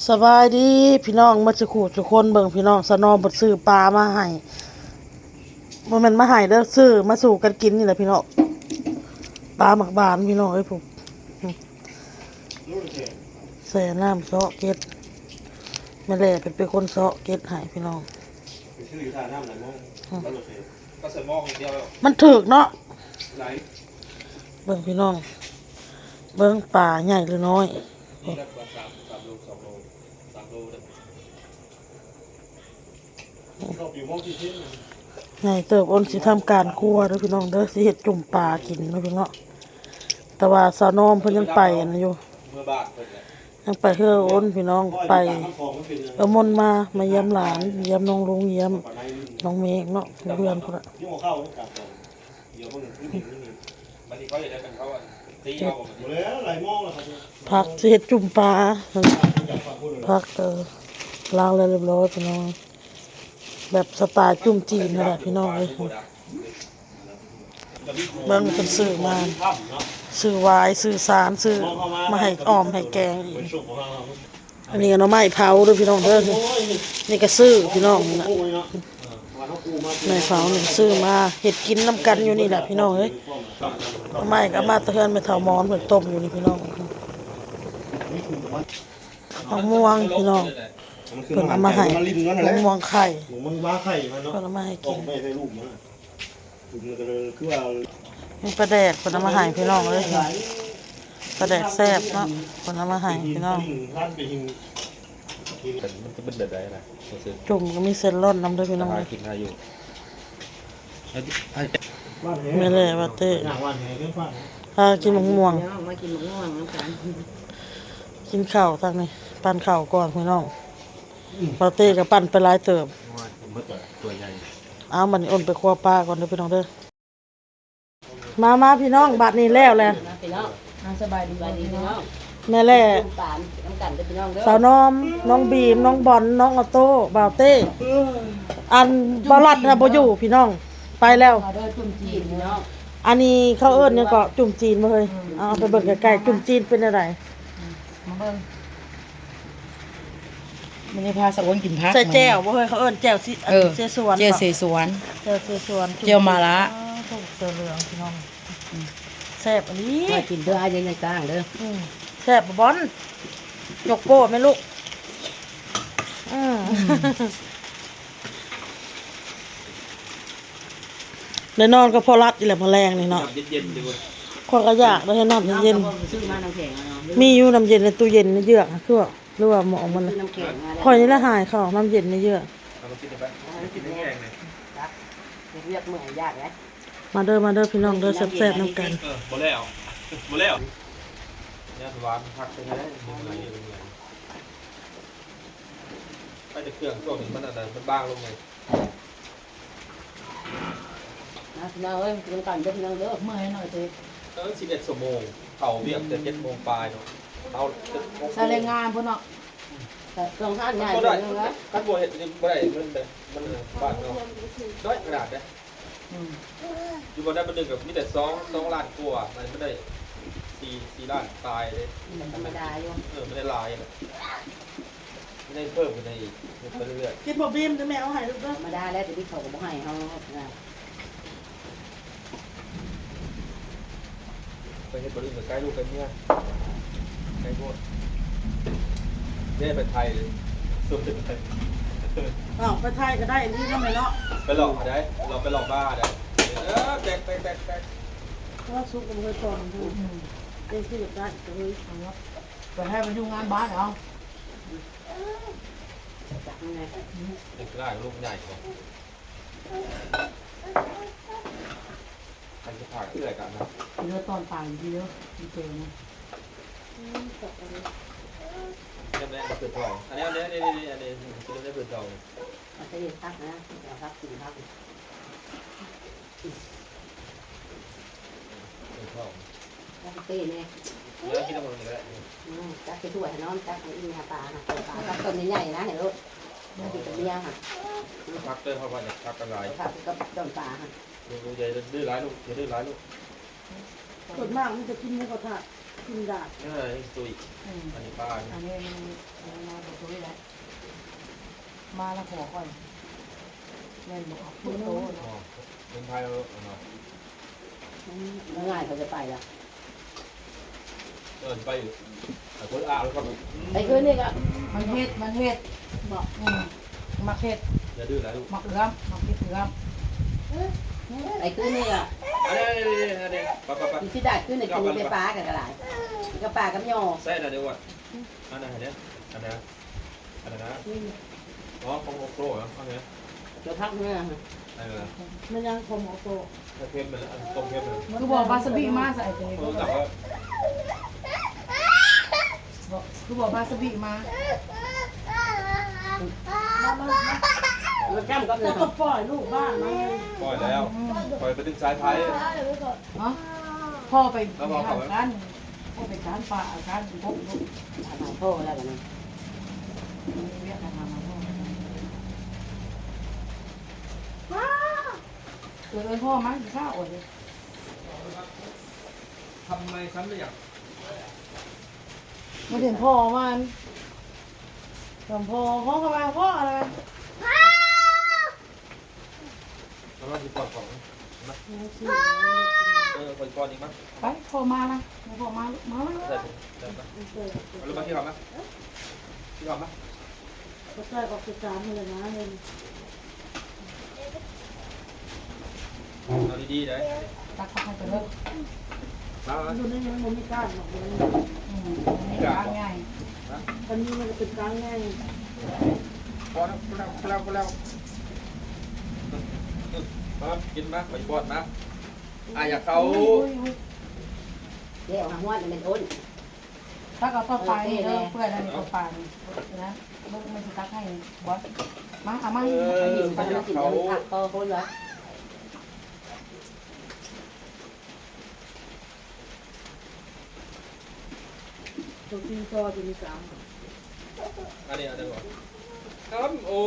ສະບາຍດີພີ່ນ້ອງໝົດສູ່ຄູ່ສູ່ຄົນ. ເບິ່ງພີ່ນ້ອງ ສາວນອມເພິ່ນຊື້ປາມາໃຫ້ ບໍ່ແມ່ນມາໃຫ້ເດີ້ ຊື້ມາສູ່ກັນກິນນີ້ແຫຼະພີ່ນ້ອງ. ປາໝາກບານພີ່ນ້ອງເອີຍ ຜູ້ແຊ່ນ້ຳເຊາະເກັດ ແມ່ແຫຼ້ເພິ່ນເປັນຄົນເຊາະເກັດໃຫ້ພີ່ນ້ອງ. ໄປຊື້ຢູ່ທ່ານ້ຳຫຼາຍໂມງ ອືມ ກໍໃສ່ໝໍ້ຢ່າງດຽວ ມັນຖືກເນາະ. ເບິ່ງພີ່ນ້ອງ ເບິ່ງປາໃຫຍ່ຫຼືນ້ອຍ. ນີ້ລະປາສາມ ສາມໂລ ສອງໂລ ສາມໂລເດີ້. ໃຫຍ່ເຕີບ ໂອນຊິທຳການຄົວເດີ້ພີ່ນ້ອງເດີ້ ຊິເຮັດຈຸ້ມປາກິນເນາະພີ່ນ້ອງ. ແຕ່ວ່າສາວນອມເພິ່ນຍັງໄປອັນນັ້ນຢູ່ ເມືອບ້ານເພິ່ນແຫຼະ ຍັງໄປເຮືອໂອນພີ່ນ້ອງ ໄປເອື້ອມົນມາ ມາຢ້ຽມຫຼານ ຢ້ຽມນ້ອງລຸງ ຢ້ຽມນ້ອງເມກເນາະ ເພື່ອນພຸ້ນລະ. ເກັບຜັກຊິເຮັດຈຸ້ມປາ ຜັກ ເອີ ລ້າງແລ້ວຮຽບຮ້ອຍພີ່ນ້ອງ ແບບສະໄຕລ໌ຈຸ້ມຈີນຫັ້ນແຫຼະພີ່ນ້ອງເອີຍ. ເບິ່ງເພິ່ນຊື້ມາ ຊື້ຫວາຍ ຊື້ສານ ຊື້ມາໃຫ້ອອມໃຫ້ແກງອີກ. ອັນນີ້ກໍໜໍ່ໄມ້ເຜົາເດີ້ພີ່ນ້ອງເດີ້ ນີ້ກໍຊື້ພີ່ນ້ອງນີ້ນະ ໄມ້ເຜົານີ້ຊື້ມາເຮັດກິນນຳກັນຢູ່ນີ້ແຫຼະພີ່ນ້ອງເອີຍ. ໜໍ່ໄມ້ກໍເອົາມາແຕ່ເຮືອນແມ່ເຖົ້າໝອນເພິ່ນຕົ້ມຢູ່ນີ້ພີ່ນ້ອງ. ໝາກມ່ວງພີ່ນ້ອງ ເພິ່ນເອົາມາໃຫ້ ໝາກມ່ວງໄຂ່ ເພິ່ນເອົາມາໃຫ້ກິນ. ມີປາແດກເພິ່ນເອົາມາໃຫ້ພີ່ນ້ອງເອີຍ ປາແດກແຊບເນາະ ເພິ່ນເອົາມາໃຫ້ພີ່ນ້ອງ. ມັນຈະເປັນແບບໃດນະ ຈຸ້ມກໍມີເສັ້ນລ້ອນນຳເດີ້ພີ່ນ້ອງ. ແມ່ແຫຼ້ ບາເຕ້ ພາກິນໝາກມ່ວງ ມາກິນໝາກມ່ວງນຳກັນ. ກິນເຂົ້າທາງນີ້ ປັ້ນເຂົ້າກ່ອນພີ່ນ້ອງ. ບາເຕ້ກໍປັ້ນໄປຫຼາຍເຕີບ. ເອົາ ບັດນີ້ໂອນໄປຄົວປາກ່ອນເດີ້ພີ່ນ້ອງເດີ້. ມາ ມາພີ່ນ້ອງ ບາດນີ້ແລ້ວແຫຼະ ມາພີ່ນ້ອງ ອ່າ ສະບາຍດີ ສະບາຍດີພີ່ນ້ອງ. ແມ່ແຫຼ້ ກິນປານຳກັນເດີ້ພີ່ນ້ອງເດີ້ ສາວນອມ ນ້ອງບີມ ນ້ອງບອນ ນ້ອງອອໂຕ້ ບ່າວເຕ້. ອັນບ່າວລັດນະບໍ່ຢູ່ພີ່ນ້ອງ ໄປແລ້ວ. ມາເດີ້ ຈຸ້ມຈີນພີ່ນ້ອງ. ອັນນີ້ເຂົາເອີ້ນຫຍັງເກາະ ຈຸ້ມຈີນບໍ່ເຮີ້ຍ? ເອົາໄປເບິ່ງໃກ້ໆ ຈຸ້ມຈີນເປັນແນວໃດ? ມາເບິ່ງ ມື້ນີ້ພາສາວໂອນກິນຜັກ ໃສ່ແຈ່ວບໍ່ເຮີ້ຍ? ເຂົາເອີ້ນແຈ່ວ ເອີ ເຊຊວນ ແຈ່ວເຊຊວນ ແຈ່ວເຊຊວນ ແຈ່ວມາລະ ເອີ ເສືອເຫຼືອງພີ່ນ້ອງ. ອືມ ແຊບອີ່ຫຼີ ມາກິນເດີ້ ອ້າຍໃຫຍ່ກາງເດີ້. ອືມ ແຊບບໍ່ບອນ ຍົກໂປ້ແມ່ລູກ. ອືມ ອືມ ໄດ້ນອນກັບພໍ່ລັດອີກແຫຼະມື້ແລງນີ້ເນາະ. ນ້ຳເຢັນໆ ຂ້ອຍກໍຢາກໄດ້ນ້ຳເຢັນໆ ຊື້ມານ້ຳແຂງເນາະ. ມີຢູ່ນ້ຳເຢັນໃນຕູ້ເຢັນໃນເຍືອກ ຄືວ່າ ຫຼືວ່າໝອກມັນ ຊື້ນ້ຳແຂງມາແລ້ວ ຂ້ອຍນີ້ແຫຼະຫາຍເຂົ້ານ້ຳເຢັນໃນເຍືອກ. ເອົາມາກິນໄດ້ປະ? ກິນແຫ້ງໆ ນີ້ ເຮັດວຽກເມື່ອຍຢາກເດ້. ມາເດີ້ ມາເດີ້ພີ່ນ້ອງເດີ້ ແຊບໆນຳກັນ. ເອີ ບໍ່ແລ້ວ ບໍ່ແລ້ວ ຍາດຫວານຄັກແທ້ໆ ເມື່ອຍ ເມື່ອຍ ໄປແຕ່ເຄື່ອງຊ່ວງນີ້ມັນອັນນັ້ນ ມັນບາງລົງໄງ. ມາພີ່ນ້ອງເອີຍ ກິນນຳກັນເດີ້ພີ່ນ້ອງເດີ້. ເມື່ອຍໜ້ອຍເຕີບ ເອີ ສິບເອັດຊົ່ວໂມງ ເຂົ້າວຽກແຕ່ເຈັດໂມງປາຍເນາະ. ເອົາ ສາຍແຮງງານພຸ້ນເນາະ ແຕ່ເຄື່ອງຮ້ານໃຫຍ່ ຄັນບໍ່ເຮັດນີ້ບໍ່ໄດ້ເງິນເດ້ ມັນບ້ານເຮົານ້ອຍຂະໜາດເດ້. ອືມ ຢູ່ບ່ອນໃດບ່ອນໜຶ່ງກໍມີແຕ່ສອງ ສອງລ້ານກວ່າ ມັນບໍ່ໄດ້ສີ່ ສີ່ລ້ານປາຍເດ້. ອືມ ທຳມະດາຢູ່ ເອີ ມັນໄດ້ຫຼາຍແຫຼະ. ຍັງເພີ່ມຂຶ້ນໄດ້ອີກ ເຮັດໄປເລື້ອຍໆ. ກິນບໍ່ບີມເດີ້ແມ່ ເອົາໃຫ້ລູກເດີ້. ທຳມະດາແຫຼະ ແຕ່ເດັກເຂົາກໍບໍ່ໃຫ້ເຮົານະ. ໄປເຮັດບ່ອນອື່ນກໍໃກ້ລູກໃກ້ເມຍ ໃກ້ໂພດ. ເດ້ໄປໄທເລີຍ ຊວນໄປໄທ. ອ້າວ ໄປໄທກໍໄດ້ ອັນນີ້ນຳແມ່ເນາະ. ໄປຫຼອກເຂົາໄດ້ ລອງໄປຫຼອກບ້າໄດ້. ເອີ ແຕກ ແຕກ ແຕກ ແຕກ. ເພາະວ່າສຸກກໍບໍ່ເຄີຍຕອນເທື່ອ. ອືມ ເອງຄືຢາກໄດ້ກໍເລີຍເອົາເນາະ. ໄປໃຫ້ມາຢູ່ງານບ້ານເອົາ. ອືມ ເດັກຫຼາຍ ລູກໃຫຍ່ກວ່າ ໃຜຊິພາເອື້ອຍກັນນະ. ເລືອດຕອນປາຍຢູ່ເດີ ມີເຈີນະ. ອືມ ຈັບເອົາເລີຍ ແນມແລງມາຄືທອງ. ອັນນີ້ ອັນນີ້ ອັນນີ້ ອັນນີ້ ອັນນີ້ຄືໄດ້ຄືທອງ. ມັນຈະເຮັດຜັກນະ ເອົາຜັກກິນຜັກ. ຕັກເຕແດ່ ແລ້ວກິນນ້ຳມັນນີ້ກໍໄດ້. ອືມ ຕັກໃສ່ຖ້ວຍໃຫ້ນ້ອງ ຕັກໃຫ້ອີ່ແມ່ປານະ ປາ ຕັກຕົ້ນໃຫຍ່ໆນະ ໃຫ້ໂລດ ກິນກັບເມຍຫັ້ນ. ພັກເດີ ເພາະວ່າພັກກັນຫຼາຍ ພັກກັບຕົ້ນປາຫັ້ນ. ລູກ ລູກ ຢ່າດື້ຫຼາຍລູກ ຢ່າດື້ຫຼາຍລູກ. ສ່ວນມາກມັນຈະກິນໝູກະທະ ກິນດາດ. ເອີ ນີ້ຕຸ້ຍ. ອືມ ອັນນີ້ປາ ອັນນີ້ມັນ ອັນນີ້ມາບໍ່ ມາແລ້ວ ຜົວຂ້ອຍ ແມ່ນບໍ່? ເປັນໂຕເນາະ ເປັນໄທເນາະ ງ່າຍ ເຂົາຈະໄປລະ ເອີ້ນໄປຢູ່ ໄປຄົນອາ ໄປຄືນນີ້ກໍ ມັນເຮັດ ມັນເຮັດ ບອກ ອືມ ມັກເຮັດ ຢ່າດື້ຫຼາຍລູກ ມັກເອື້ອມ ມັກເຮັດເອື້ອມ ໄປຄືນນີ້ກໍ ອັນນີ້ ໄປໆໆ ຊິໄດ້ຄືນນີ້ ກິນແຕ່ປາກັນກໍຫຼາຍ ກັບປາກັບຫຍໍ້ ໃສ່ນະ ດຽວວ່າ ອັນນັ້ນ ອັນນັ້ນ ອັນນັ້ນນະ ອືມ ອໍ ຂອງໂອໂຕເນາະ ໂອເຄ ເຈົ້າພັກເມືອ ເອີ ແມ່ນຫຍັງຂອງໂອໂຕ ເຄັມແມ່ນ ອັນຕົ້ມເຄັມແມ່ນ ຄືບໍ່ວາຊາບິມາໃສ່ ເອີ ຄືບໍ່ວາຊາບິມາ ມາ ມາ ມາ ເຈົ້າກໍປ່ອຍລູກບ້ານມາ ປ່ອຍແລ້ວ ອືມ ປ່ອຍໄປດຶງສາຍໄຟ ຮະ ພໍ່ໄປ ແລ້ວບອກເຂົາ ການ ພໍ່ໄປການປ່າ ການກົບ ຖາມຫາພໍ່ແລ້ວບັດນີ້ ມີວຽກໃຫ້ຖາມຫາພໍ່ ເອີ້ນພໍ່ມາກິນຂ້າວ ໂອ້ຍ ທຳໄມຊັ້ນລະຫຍັງ ມາເຫັນພໍ່ມັນ ຈອມພໍ່ ຮ້ອງເຂົ້າມາ ພໍ່ ອະໄລ ພໍ່ ກຳລັງຊິປ້ອນເຂົ້າ ມາ ເອີ ຂ້ອຍປ້ອນອີກ ມາ ໄປ ພໍ່ມາລະ ໃຫ້ພໍ່ມາລູກ ມາ ມາ ໃສ່ ໃສ່ ເອົາລູກມາ ກິນເຂົ້າມາ ກິນເຂົ້າມາ ບໍ່ໃສ່ອອກໄປການເລີຍນະ ເອົາດີໆ ໄດ້ ຕັກເຂົ້າໄປເລີຍ ມາ ຢູ່ໃນນີ້ມັນບໍ່ມີກ້ານດອກ ອືມ ມີກ້ານໃຫຍ່ ຄັນມີມັນກໍເປັນກ້ານໃຫຍ່ ພໍແລ້ວ ພໍແລ້ວ ພໍແລ້ວ ມາກິນມາ ໄປປ້ອນມາ ອາ ຢາກເຂົ້າ ແລ້ວຫາຮອດແມ່ນໂອນ ຕັກເອົາເຂົ້າປານີ້ເດີ ເປື່ອຍແລ້ວນີ້ເຂົ້າປານີ້ນະ ເບິ່ງມັນຊິຕັກໃຫ້ບໍ່ ມາ ເອົາມາ ເອີ ອັນນີ້ມັນຊິຕັກເຂົ້າ ເຂົ້າຄົນລະ ຕົວຈິງຕໍ່ຕົວນີ້ກາງ ອັນນີ້ ອັນນີ້ບໍ່ ຄຳ ໂອ້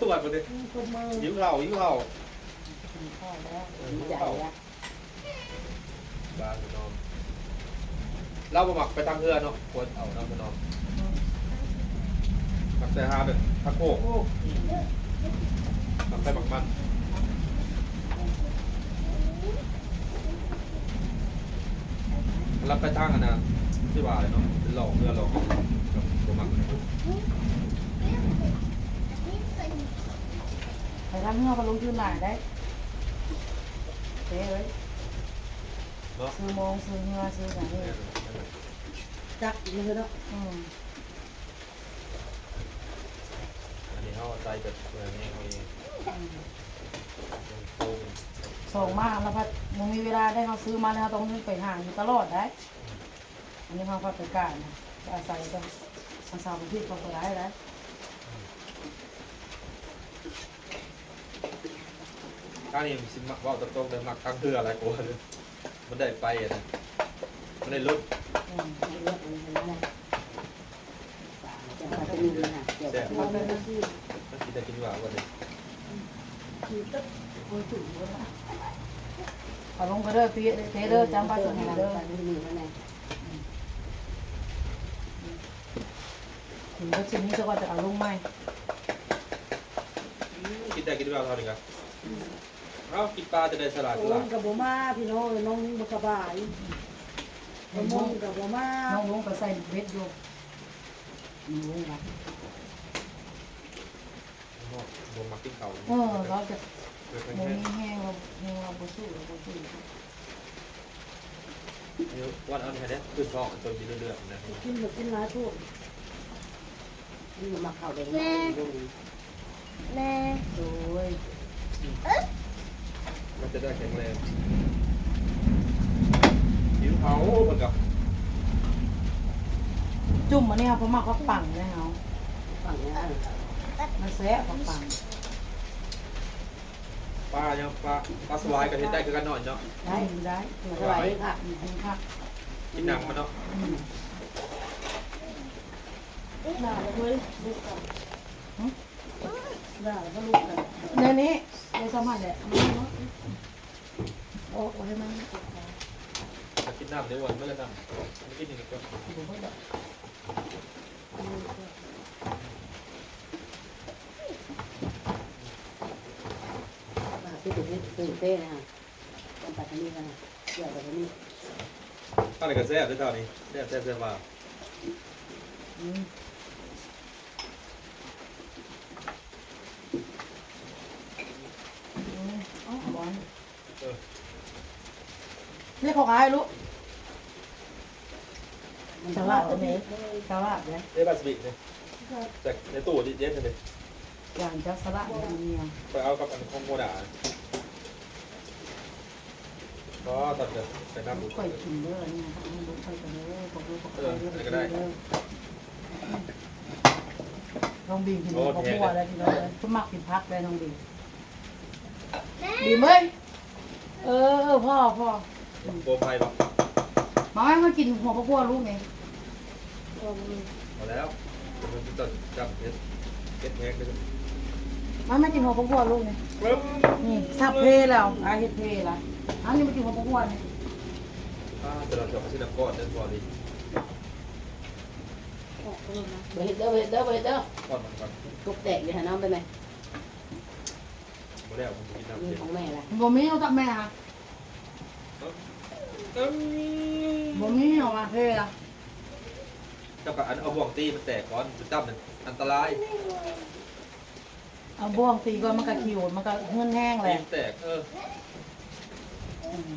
ສວດບໍ່ເດ້ ອືມ ຄົບມື ຫິວເຂົ້າ ຫິວເຂົ້າ ຫິວເຂົ້າແລ້ວ ເອີ ຫິວເຂົ້າ ລາວບໍ່ມັກໄປທາງເຮືອເນາະ ຄວນເອົາເນາະພີ່ນ້ອງ ມັກແຕ່ຫາແບບທາງໂຄກ ມັກໄປໝາກມັນ ລະໄປທາງອັນນັ້ນ ທີ່ວ່າເນາະ ເປັນຫຼອກເຮືອຫຼອກ ບໍ່ມັກ ໄປທາງເຮືອກໍລົງທຶນຫຼາຍໄດ໋ ເອີຍ ເນາະ ຊື້ໂມງ ຊື້ເຮືອ ຊື້ຫຍັງນີ້ ແມ່ນແຫຼະ ແມ່ນແຫຼະ ຈັກຢູ່ເນາະ ອືມ ອັນນີ້ເຮົາໃສ່ແບບເພື່ອແຮງເຮົາເອງ ອືມ ຍັງໂຕ ສອງມາແລ້ວພັດບໍ່ມີເວລາໄດ໋ ເຮົາຊື້ມາແລ້ວເຮົາຕ້ອງໄປຫາຢູ່ຕະຫຼອດໄດ໋ ອືມ ອັນນີ້ເຮົາພັດໄປການ ອາໄສແຕ່ວັນເສົາວັນອາທິດເຮົາກໍໄດ້ໄດ໋ ອືມ ທາງນີ້ຊິມັກເວົ້າຕົງໆເດີ ມັກທາງເຮືອຫຼາຍກວ່າເດີ ມັນໄດ້ໄປຫັ້ນນະ ມັນໄດ້ລົດ ອືມ ໄດ້ລົດ ມັນໄດ້ ແຊບ ມັນກິນໄດ້ກິນຫວານບໍ່ເດ້ ເອົາລົງກໍເດີ ເຕະເດີ ຈຳປາສະໜີເດີ ກິນກັບຊິນນີ້ຊະກ່ອນ ຈະເອົາລົງໃໝ່ ອືມ ກິນໄດ້ກິນຫວານເທົ່ານີ້ກະ ອືມ ເອົາ ກິນປາຈະໄດ້ສະຫຼາດ ໂອ້ຍ ສະຫຼາດ ກໍບໍ່ມາພີ່ນ້ອງເອີຍ ນ້ອງບໍ່ສະບາຍ ນ້ອງລຸງກໍບໍ່ມາ ນ້ອງລຸງກໍໃສ່ເບັດຢູ່ ນ້ອງລຸງວ່າ ບໍ່ມັກກິນເຂົ້າ ເອີ ລາວຈະບໍ່ມີແຮງ ລາວ ແຮງລາວບໍ່ສູ້ ລາວບໍ່ສູ້ ວັນເອົາໃຫ້ແດ່ ຄືນທ້ອງ ຕົນກິນເລືອດໆນະ ກິນ ກິນຫຼາຍໂພດ ມັນບໍ່ມັກເຂົ້າເດ້ ແມ່ ແມ່ ໂອ້ຍ ມັນຈະໄດ້ແຂງແຮງ ຫິວເຂົ້າ ເພິ່ນກໍ ຈຸ່ມອັນນີ້ເຮົາບໍ່ມັກ ຜັກປັງເດ້ເຮົາ ປັງເນຍ ມັນແຊບ ຜັກປັງ ປາຫຍັງ ປາ ປາສະຫວາຍກໍເຮັດໄດ້ຄືກັນເນາະ ເນາະ ໄດ້ ໄດ້ ສະຫວາຍ ຜັກ ອືມ ຜັກ ກິນໜັງມັນເນາະ ອືມ ໜາວເວີຍ ລຸກກ່ອນ ຫຶ? ໜາວບໍ່ລຸກກ່ອນ ແນວນີ້ ໄດ້ຊ່ຳຫັ້ນແຫຼະ ເອົາອອກ ເອົາໃຫ້ມັນ ຈະກິນນ້ຳເດ້ ອ້ວນ ເບິ່ງນ້ຳ ກິນນີ້ກ່ອນ ບໍ່ເບິດດອກ ອືມ. ຕື່ນເຕັ້ນະ ຕ້ມປາທາງນີ້ນະ ເກືອປາທາງນີ້. ທາງນີ້ກໍແຊບເດ້ ທາງນີ້ແຊບໆ ແຊບວ່າ ອືມ ອືມ ເອົາ ເອົາ ເອີ ນີ້ຂອງອ້າຍລູກ ສະຫຼາດເດ້ ສະຫຼາດເດ້ ເດ້ ວາຊາບິເດ້ ຈາກໃນຕູ້ເຢັນໆ ເດ້ ຫວານຈັກສະຫຼາດເດ້ ເມຍ ຂ້ອຍເອົາກັບອັນຂອງຫົວໜ້າ ອໍ ຕັດເດີ ໃສ່ນ້ຳ ຂ້ອຍກິນເດີ ອັນນີ້ ອັນນີ້ບໍ່ຄ່ອຍກັນເດີ ບໍ່ຄ່ອຍກັນເດີ ເອີ ອັນນີ້ກໍໄດ້ ນ້ອງບີມກິນ ໂອ້ ບັກບົວແລ້ວພີ່ນ້ອງເອີຍ ເພິ່ນມັກກິນຜັກແລ້ວນ້ອງບີມ ບີມເອີຍ. ເອີ ເອີ ພໍ ພໍ ບໍ່ໄປບໍ່ ມາ ມາກິນຫົວບັກບົວລູກນີ້ ພໍແລ້ວ ເຮັດ ເຮັດແຮງເດີ ມາ ມາກິນຫົວບັກບົວລູກນີ້ ນີ້ ສັບເພແລ້ວ ອາ ເຮັດເພລະ ອັນນີ້ມາກິນຫົວບັກບົວນີ້ ອາ ແຕ່ລະດອກຊິນຳກ້ອນເດີ ພໍດີ ບໍ່ເຮັດເດີ ບໍ່ເຮັດເດີ ບໍ່ເຮັດເດີ ກ້ອນມັນກ່ອນ ຕົກແຕກຢູ່ຫັ້ນເນາະ ໄປແມ່ ບໍ່ແລ້ວ ບໍ່ກິນນ້ຳ ຂອງແມ່ລະ ບໍ່ມີ ເອົາຕັກແມ່ຫາ ເອີ ບໍ່ມີ ເອົາມາເທລະ ເຈົ້າກໍອັນເອົາບ່ວງຕີມັນແຕກກ່ອນ ໄປຕຳນັ້ນອັນຕະລາຍ ເອົາບ່ວງຕີກ່ອນ ມັນກໍຂິວ ມັນກໍເຫື່ອຍແຮງແຫຼະ ຕີແຕກ ເອີ ອືມ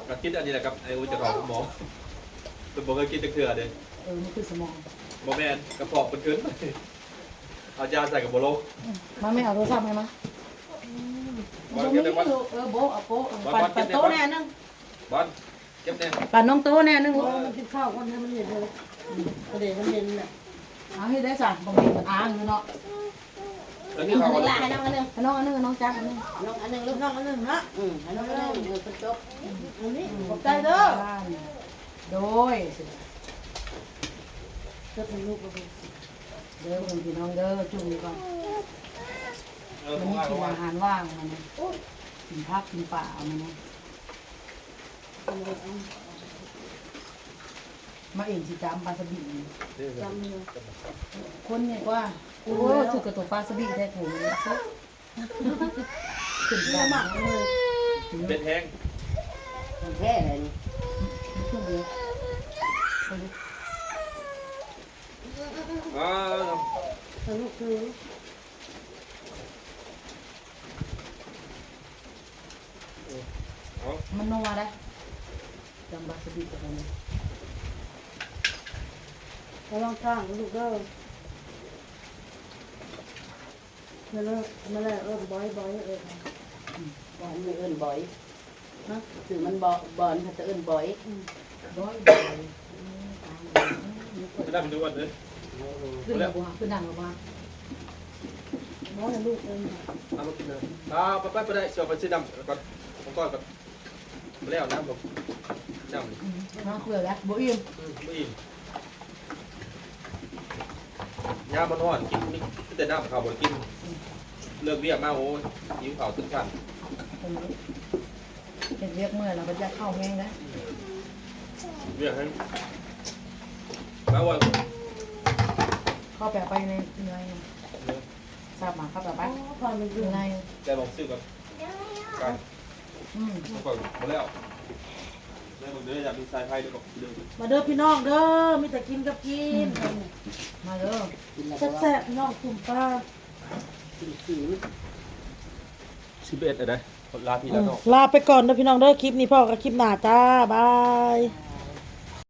ກໍກິນອັນນີ້ແຫຼະກັບໄອ້ໂອຈະເຂົ້າໂຮງໝໍ ເພິ່ນບໍ່ເຄີຍກິນຈັກເທື່ອເດ້ ເອີ ມັນຄືສະໝອງ ບໍ່ແມ່ນ ກະເພາະເພິ່ນຂຶ້ນ. ເອົາຈານໃສ່ກໍບໍ່ລົງ ມາແມ່ ເອົາໂທລະສັບໃຫ້ມາ ບໍ່ມີລູກ ເອີ ໂບະ ເອົາໂປະ ບອນ ບອນ ເກັບແດ່ ໂຕະແດ່ ແນ່ໜຶ່ງ ບອນ ເກັບແດ່ ປານນ້ອງໂຕະແນ່ໜຶ່ງ ໂອ້ຍ ມັນກິນເຂົ້າກ່ອນ ໃຫ້ມັນເຢັນເດີ ອືມ ກະເດມັນເຢັນແຫຼະ ເອົາເຮັດໄດ້ຊະ ບໍ່ມີມັນອ້າງຢູ່ເນາະ ເອີ ນີ້ເອົາ ໃຫ້ນ້ອງອັນໜຶ່ງ ໃຫ້ນ້ອງອັນໜຶ່ງ ນ້ອງຈັກອັນໜຶ່ງ ນ້ອງອັນໜຶ່ງລູກ ນ້ອງອັນໜຶ່ງເນາະ ອືມ ໃຫ້ນ້ອງອັນໜຶ່ງ ເອີ ເພິ່ນຈົບ ອືມ ອັນນີ້ ຂອບໃຈເດີ ໂດຍ ຈົບໃຫ້ລູກ ເດີ ເບິ່ງພີ່ນ້ອງເດີ ຈຸ່ມນີ້ກ່ອນ ເອີ ມື້ນີ້ກິນອາຫານວ່າງມື້ນີ້ ກິນຜັກກິນປາມື້ນີ້ ມາເອງຊິຈຳປາສະບີ ເດ້ ຄົນນີ້ກວ່າ ໂອ້ຍ ຖືກກັບໂຕປາສະບີແທ້ ໂຕນີ້ ຂຶ້ນກັນ ເປັນແຮງ ແທ້ແຫຼະນີ້ ຂຶ້ນເລີຍ ອ້າວ ສະໜຸກຄື ເອີ ເອົາ ມັນນົວເດ້ ຈຳບາສະບິກັບມັນ ລະວັງຂ້າງລູກເດີ ມາເລີຍ ມາເລີຍ ເອີ້ນບອຍ ບອຍ ເອີ້ນ ອືມ ບອຍ ເອີ້ນບອຍ ຮະ ຊື່ມັນບອ ບອນ ເຂົາຈະເອີ້ນບອຍ ອືມ ບອຍ ບອຍ ອືມ ຕາຍແລ້ວ ອືມ ໄປດັບຢູ່ວັດເດີ ຂຶ້ນແລ້ວບໍ່ ຂຶ້ນດັງແລ້ວບໍ່ ບໍ່ໃຫ້ລູກເອີ້ນ ເອົາມາກິນເດີ ອ່າ ໄປ ໄປ ໄປໄດ້ ຊິເອົາໄປຊື້ນ້ຳກ່ອນ ມັງກອນກ່ອນ ບໍ່ແລ້ວນ້ຳບໍ່ ນ້ຳ ອືມ ມາເພື່ອແລ້ວ ບໍ່ອີ່ມ ອືມ ບໍ່ອີ່ມ ຍາມມັນຮ້ອນ ກິນມີແຕ່ນ້ຳ ເຂົ້າບໍ່ໄດ້ກິນ ອືມ ເລີກວຽກມາ ໂອ້ຍ ຫິວເຂົ້າຕື່ນທັນ ເອີ ເຮັດວຽກເມື່ອຍແລ້ວ ບໍ່ຢາກເຂົ້າແຮງເດ້ ວຽກແຮງ ມາວ່າ ເຂົ້າໄປ ເອົາໄປໃນ ໃນ ເອີ ຊາບມາ ເຂົ້າໄປ ໄປ ໂອ້ ພາມັນຢູ່ໃນ ແຕ່ບອກຊື່ກ່ອນ ໄປ ອືມ ມັນກໍບໍ່ແລ້ວ ແລ້ວເບິ່ງເດີ ຢາກມີສາຍໄຟເດີ ເດີ ມາເດີພີ່ນ້ອງເດີ ມີແຕ່ກິນກັບກິນ ອືມ ມາເດີ ກິນແລ້ວ ແຊບໆ ພີ່ນ້ອງ ຈຸ່ມປາ ກິນຄື ສິບເອັດ ແລ້ວເດີ ລາພີ່ລານ້ອງ ເອີ ລາໄປກ່ອນເດີພີ່ນ້ອງເດີ ຄລິບນີ້ພໍ້ກັນຄລິບໜ້າຈ້າ ບາຍ.